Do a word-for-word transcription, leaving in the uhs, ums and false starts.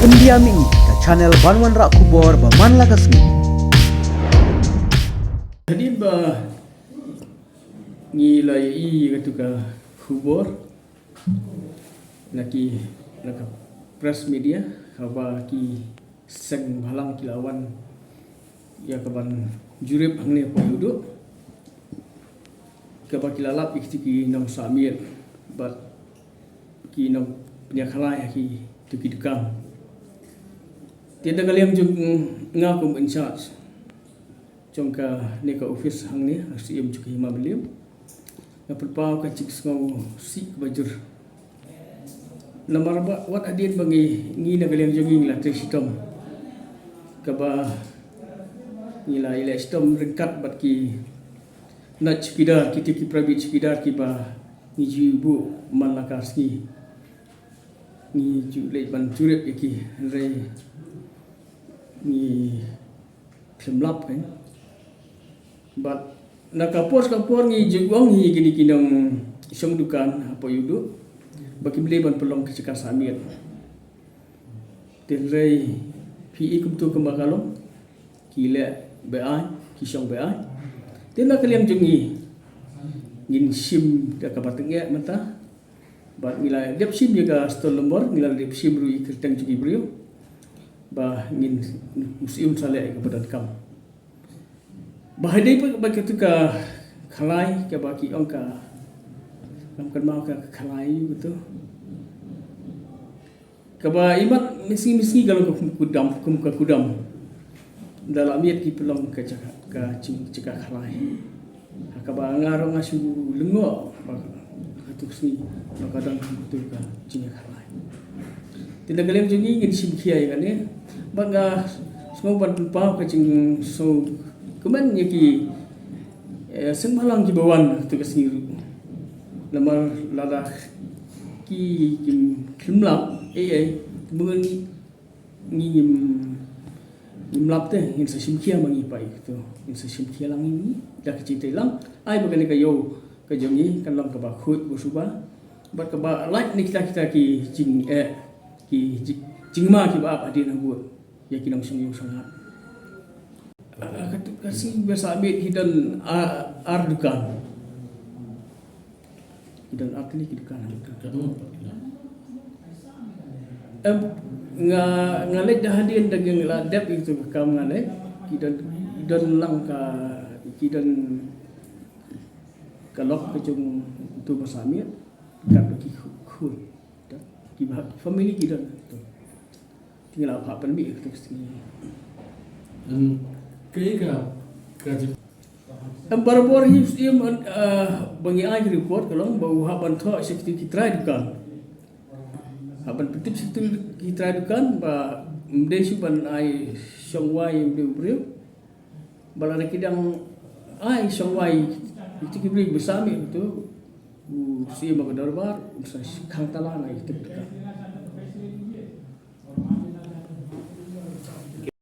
India Mih, ka channel ban wanrah khubor ba man la ka sngi. Hadien ba ngi la ïohi ïa katu ka khubor na ki, na ka press media, haba ki seng bhalang ki la wan ïa ka ban jurip hangne hapoh Ïewduh, kaba ki la lap ïa kito ki nongsahmiet bad ki nongpynïakhalai ha kito ki dukan. Te na ka liang jong nga kum in charge jong kane ka office hangne ha Syiem jong ka Hima Mylliem, nga pynpaw ka jingsngewsih kaba jur. Namar ba wat hadien ba ngi, ngi na ka liang jong ngi ngi la trei shitom, kaba ngi la ïaleh shitom ryngkat bad ki night chowkidar, kito ki private chowkidar kiba ngi ju buh man la ka sngi. Ngi ju leit ban jurip ïa ki, hynrei ngi khlem lap, kan. Bad na ka por ka por ngi ju ong hi ïa kine ki nongshong dukan hapoh Ïewduh ba kim dei ban pynlong ki jaka sahmiet. Te hynrei phi i kumto kumba ka long, ki leh be-aiñ, ki shong be-aiñ. Te na ka liang jong ngi, ngin shim da kaba tyngeh mynta. Bad ngi la dep shim ïa ka stall number, ngi la dep shim ruh ïa ka kyrteng jong ki briew, ba ngin, u Syiem un sa leh ïa kaba donkam. Ba ha dei ba, ba katu ka khalai kaba ki ong ka, kam kynmaw ka khalai ïa katu. Kaba imat mynsngi mynsngi ka long ka kum kudam, kum ka kudam. Da la miet ki pynlong ka jaka, ka jing, jaka khalai. Ha kaba nga ruh nga shu lyngngoh ba ha katu ka sngi ba ka don katu ka jingkhalai. Te na ka liang jong ngi ngin shim khia ïa kane. Bad nga sngew ban pynpaw ka jingsngewkmen ïa ki, eh, seng bhalang kiba wan ha katu ka sngi ruh. Namar lada ki, kim, kim lap, eh, eh, te mynta ngi ngim, ngim lap te, ngin sa shim khia ma ngi pat ïa katu. Ngin sa shim khia lang ïa ngi da ka jingtreilang. Ai ba kane ka ïew ka jong ngi kan long kaba khuid ba suba bad kaba lait na kita kita ki jing, eh, ki jing, jingma kiba ap hadien ha bud ïa ki nongshong ïew shong hat. Ah, katu ka sngi ba sahmiet ki don, ah, ar dukan. Ki don ar tylli ki dukan. Em, nga, nga leit da hadien da nga la dep ïa katu ka kam nga leit. Ki don, ki don lang ka, ki don ka lok ka jong utu ba sahmiet. Kat ba ki khu-, khun. Ki ba, family ki don. Te ngi la phah pynmih ïa katu ka sngi. Em, kaei ka, ka jing- Em, barabor hi u Syiem, eh, ba ngi ai report ka long ba u hap ban thoh sha kito ki trai dukan. Hap ban pyntip sha kito ki trai dukan ba ym dei shuh ban ai shong wai ïa u briew. Ba lada ki dang ai shong wai ïa kito ki briew ba sahmiet, to u Syiem ba ka dorbar un sa khang tala na ïa kito ki dukan.